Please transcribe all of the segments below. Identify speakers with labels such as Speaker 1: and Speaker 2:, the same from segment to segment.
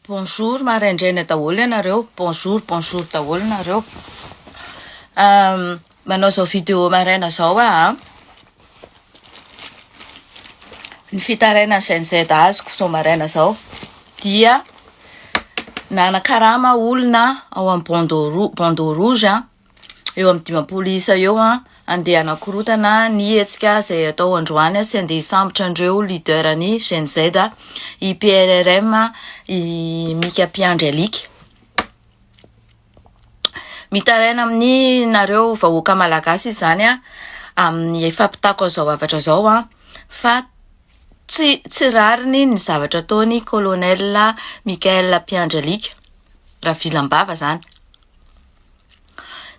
Speaker 1: Bonjour maraindraina daholo ianareo, bonjour bonjour daholo nareo. Manao izao vidéo maraina izao aho an. Ny fitarainan'ny Gen Z azoko izao maraina izao dia nanakarama olona ao amin'ny bandeau rou- bandeau rouge an. eo amin'ny 50 isa eo handeha hanakorotana ny hetsika izay atao androany sy handeha hisambotra an'ireo leader ny Gen Z, i PRRM, i Mika Mpiandry Alika. Mitaraina amin'ny nareo vahoaka malagasy izy izany amin'ny fampitako an'izao hafatra izao fa tsy tsy rariny ny zavatra ataon'i colonel Mickaël Mpiandry Alika, ravilam-bava izany.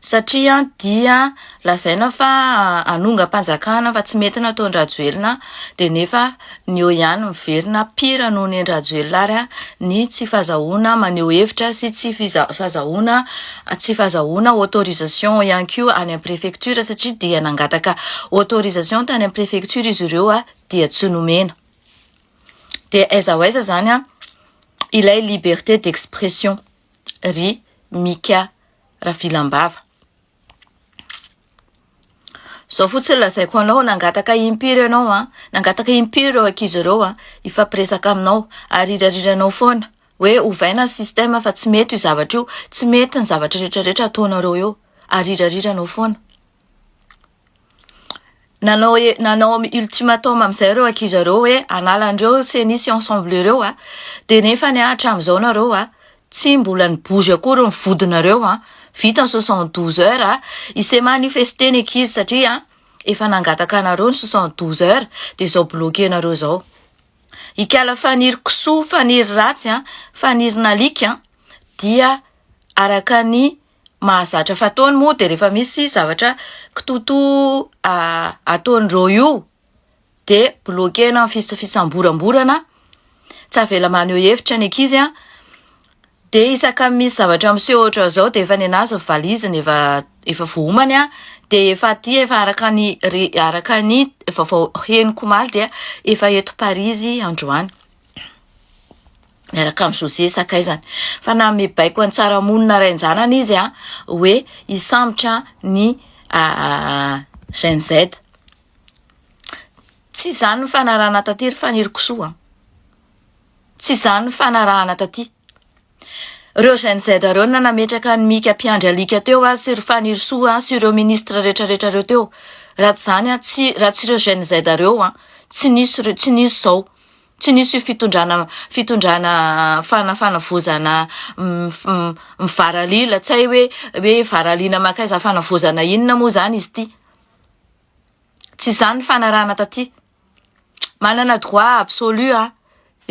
Speaker 1: Satria dia lazaina fa hanongam-panjakana fa tsy mety ny ataon-dRajoelina dia nefa ny eo ihany miverina pire noho ny an-dRajoelina ary ny tsy fahazahoana maneho hevitra sy tsy fahazahoana tsy fahazahoana autorisation ihany koa any amin'ny préfecture satria dia nangataka autorisation tany amin'ny préfecture izy ireo dia tsy nomena. Dia aiza ho aiza izany ilay liberté d'expression? ry Mika Ravilambava. Zao fotsiny lazaiko anao, nangataka impiry ianao an, nangataka impiry ireo ankizy ireo an, hifampiresaka aminao, ary rirariranao foana hoe ovaina ny système fa tsy mety io zavatra io, tsy mety ny zavatra rehetra rehetra ataonareo eo, ary rirariranao foana. Nanao nanao ultimatum amin'izay ireo ankizy ireo hoe hanala an'ireo CENI sy ensemble ireo a, dia nefany a hatramin'izao nareo a tsy mbola ni-bouge akory ny vodinareo a, vita ny 72 heures a, i-se manifester ny ankizy satria efa nangataka anareo ny 72 heures dia izao bloquer-nareo izao. Ikala faniry kisoa, faniry ratsy a, fanirin'alika dia araka ny mahazatra fataony moa de rehefa misy zavatra kitoto ataon'ireo io de bloquer-na ny fisamboramborana, tsy avela maneho hevitra ny ankizy an, de isaka misy zavatra miseho ohatran'izao de efa nenazy ny valiziny efa efa voaomany an, de efa aty efa araka ny re araka ny vaovao henoko omaly dia efa eto Paris izy androany. miaraka amin'i José sakaizany fa nanome baiko an'i Tsaramonina Rainjanana izy a hoe hisambotra ny Gen Z. Tsy izany ny fanarahana taty ry Fanirikisoa a. Tsy izany ny fanarahana taty. Ireo Gen Z ireo no nametraka an'i Mika mpiandry alika teo a sy ry Fanirisoa sy ireo ministre rehetrarehetra ireo teo. Raha tsy izany a, tsy raha tsy ireo Gen Z ireo a, tsy nisy ireo tsy nisy izao. Tsy nisy io fitondrana fitondrana fana fanavaozana mivaralila tsy hay hoe hoe varalina mankaiza fanavaozana inona moa zany izy ity. Tsy izany ny fanarahana taty. Manana droit absolu a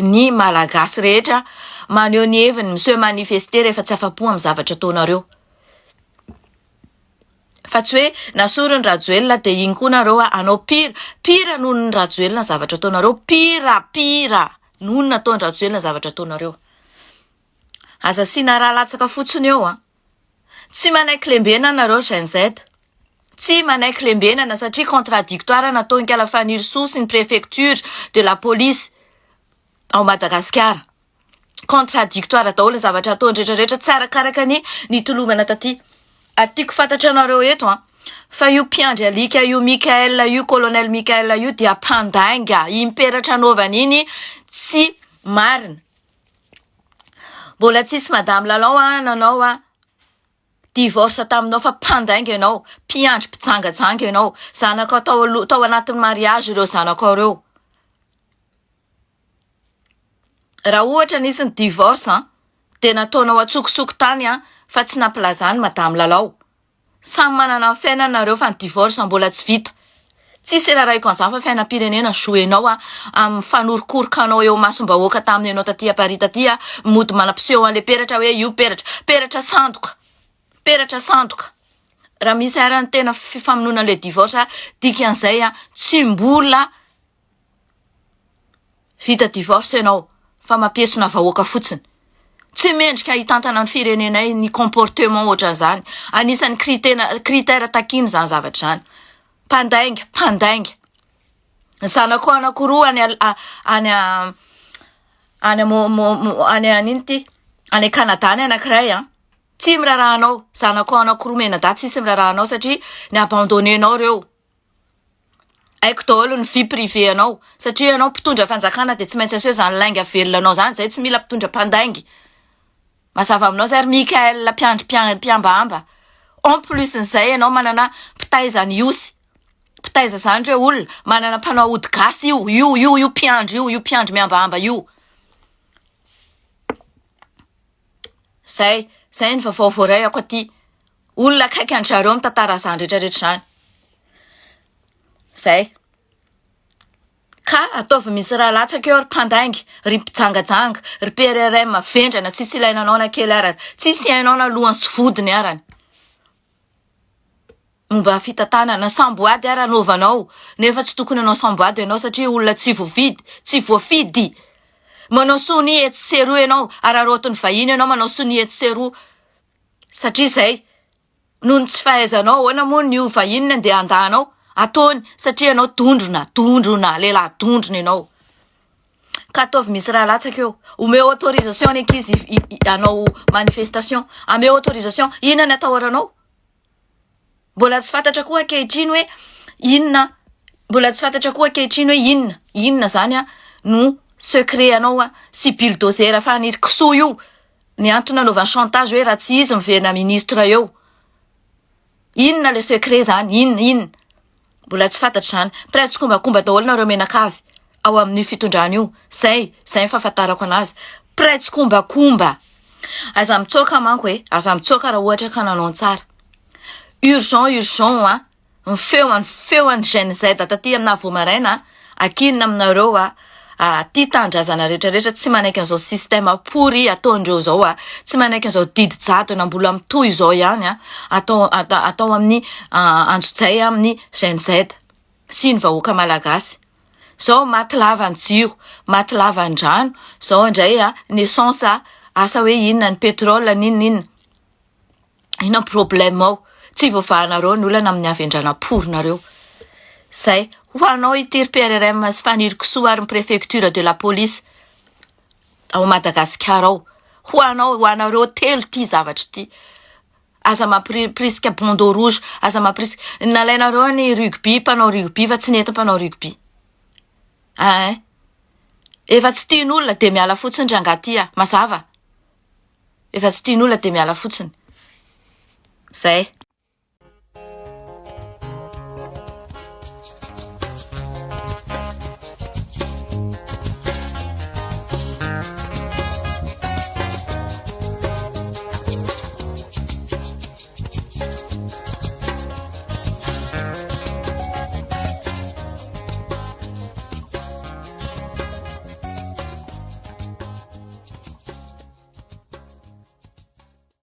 Speaker 1: ny malagasy rehetra maneho ny heviny mi-se manifester rehefa tsy afa-po amin'ny zavatra ataonareo. Fa tsy hoe nasoriny Rajoelina dia iny koa nareo hanao pire, pire noho ny Rajoelina ny zavatra ataonareo, pire, pire noho ny nataon'i Rajoelina ny zavatra ataonareo. Aza asiana raha latsaka fotsiny eo an. Tsy manaiky lembenana nareo Gen Z. Tsy manaiky lembenana satria contradictoire nataon'ikala Fanirisoa sy ny préfecture de la police ao Madagasikara. Contradictoire daholo ny zavatra ataony rehetra rehetra tsy arakaraka ny nitolomana taty. Ary tiako fantatra anareo eto an, fa io mpiandry alika io Mickaël io, colonel Mickaël io dia mpandainga, iny peratra anaovany iny tsy marina. Mbola tsisy madame Lalao an nanao an divorce taminao fa mpandainga ianao, mpiandry mpijangajanga ianao, zanakao tao aloha tao anatin'ny mariage ireo zanakao ireo. Raha ohatra nisy ny divorce an, dia nataonao antsokosoko tany an, fa tsy nampilazany madame Lalao. Samy manana ny fiainany nareo fa ny divorce mbola tsy vita. Tsisy rarahiko an'izany fa fiainam-pirenena jouer-nao an, amin'ny fanorokorokanao eo imasom-bahoaka tamin'ny ianao taty à Paris taty an, mody manampiseho an'ilay peratra hoe io peratra, peratra sandoka, peratra sandoka. Raha misy ary ny tena fifamonoana an'ilay divorce, dikan'izay an, tsy mbola Vita divorce ianao fa mampiesona vahoaka fotsiny. Tsy mendrika hitantana ny firenenay ny comportement ohatran'izany. Anisan'ny critère critère takiana izany zavatra izany. Mpandainga, mpandainga. Ny zanako anankiroa any any. Any any any ino ty? Any Canada ny anankiray an. Tsy miraharaha anao, zanakao anankiroa mianadahy tsisy miraharaha anao satria ni abandonner-nao reo. Haiko daholo ny vie privée anao satria ianao mpitondra fanjakana dia tsy maintsy aseho zany lainga velona anao zany, zay tsy mila mpitondra mpandainga. Mazava aminao zay ry Mickaël mpiandry mpiambahamba. En plus n'izay ianao manana mpitaiza ny osy, mpitaiza zany reo olona, manana mpanao ody gasy io, io io io mpiandry io, io mpiandry miambahamba io. Zay, zay ny vaovao voaraiako aty. Olona akaiky an-dry zareo mitantara zany rehetra rehetra zany. Zay. Ka ataovy misy raha latsaka eo ry mpandainga, ry mpijangajanga, ry PRRM vendrana tsisy ilaina anao na kely arany, tsisy hainao na lohany sy vodiny arany. Momba ny fitantanana, samboady ara anaovanao nefa tsy tokony hanao samboady ianao satria olona tsy voafidy, tsy voafidy. Manao sonia etsy sy eroa ianao, araraotin'ny vahiny ianao manao sonia etsy sy eroa satria zay. Noho ny tsy fahaizanao ahoana moa ny vahiny no andeha handà anao? Ataony satria ianao dondrona, dondrona, lehilahy dondrona ianao. Ka ataovy misy raha latsaka eo. Omeo autorisation ny ankizy hanao manifestation. Ameo autorisation. Inona ny atahoranao? Mbola tsy fantatra koa ankehitriny hoe inona, mbola tsy fantatra koa ankehitriny hoe inona, inona zany no secret anao sy bulldozer faniry kisoa io. Ny antony nanaovany chantage hoe raha tsy izy miverina ministre eo. Inona le secret zany? Inona inona? Mbola tsy fantatra zany. Mpiray tsikombakomba daholo nareo mianakavy ao amin'io fitondrana io. Zay, zay ny fahafantarako anazy. Mpiray tsikombakomba. Aza mitsoaka manko e, aza mitsoaka raha ohatra ka nanao ny tsara. Urgent urgent an. Ny feo ny feo an'ny Gen Z taty aminà vao maraina akinina aminareo a tia tanindrazana rehetra rehetra tsy manaiky an'izao système pourri ataondreo izao a tsy manaiky an'izao didy jadona mbola mitohy izao ihany a atao atao amin'ny antsojay amin'ny Gen Z sy ny vahoaka malagasy zao maty lava ny jiro maty lava ny rano zao indray a ny essence asa hoe inona ny pétrole n'inona n'inona Inona ny problème ao? Tsy voavahanareo ny olana amin'ny havendrana pory-nareo. Zay. Ho anao ity ry PRRM sy Faniry Kisoa ary ny préfecture de la police ao Madagasikara ao. Ho anao, ho anareo telo ity zavatra ity. Aza mampirisika bandeau rouge, aza mampirisika. Nalainareo ny rugby, mpanao rugby fa tsy nety mpanao rugby. Ein. Efa tsy tian'olona dia miala fotsiny rangahy ty a. Mazava. Efa tsy tian'olona dia miala fotsiny. Zay.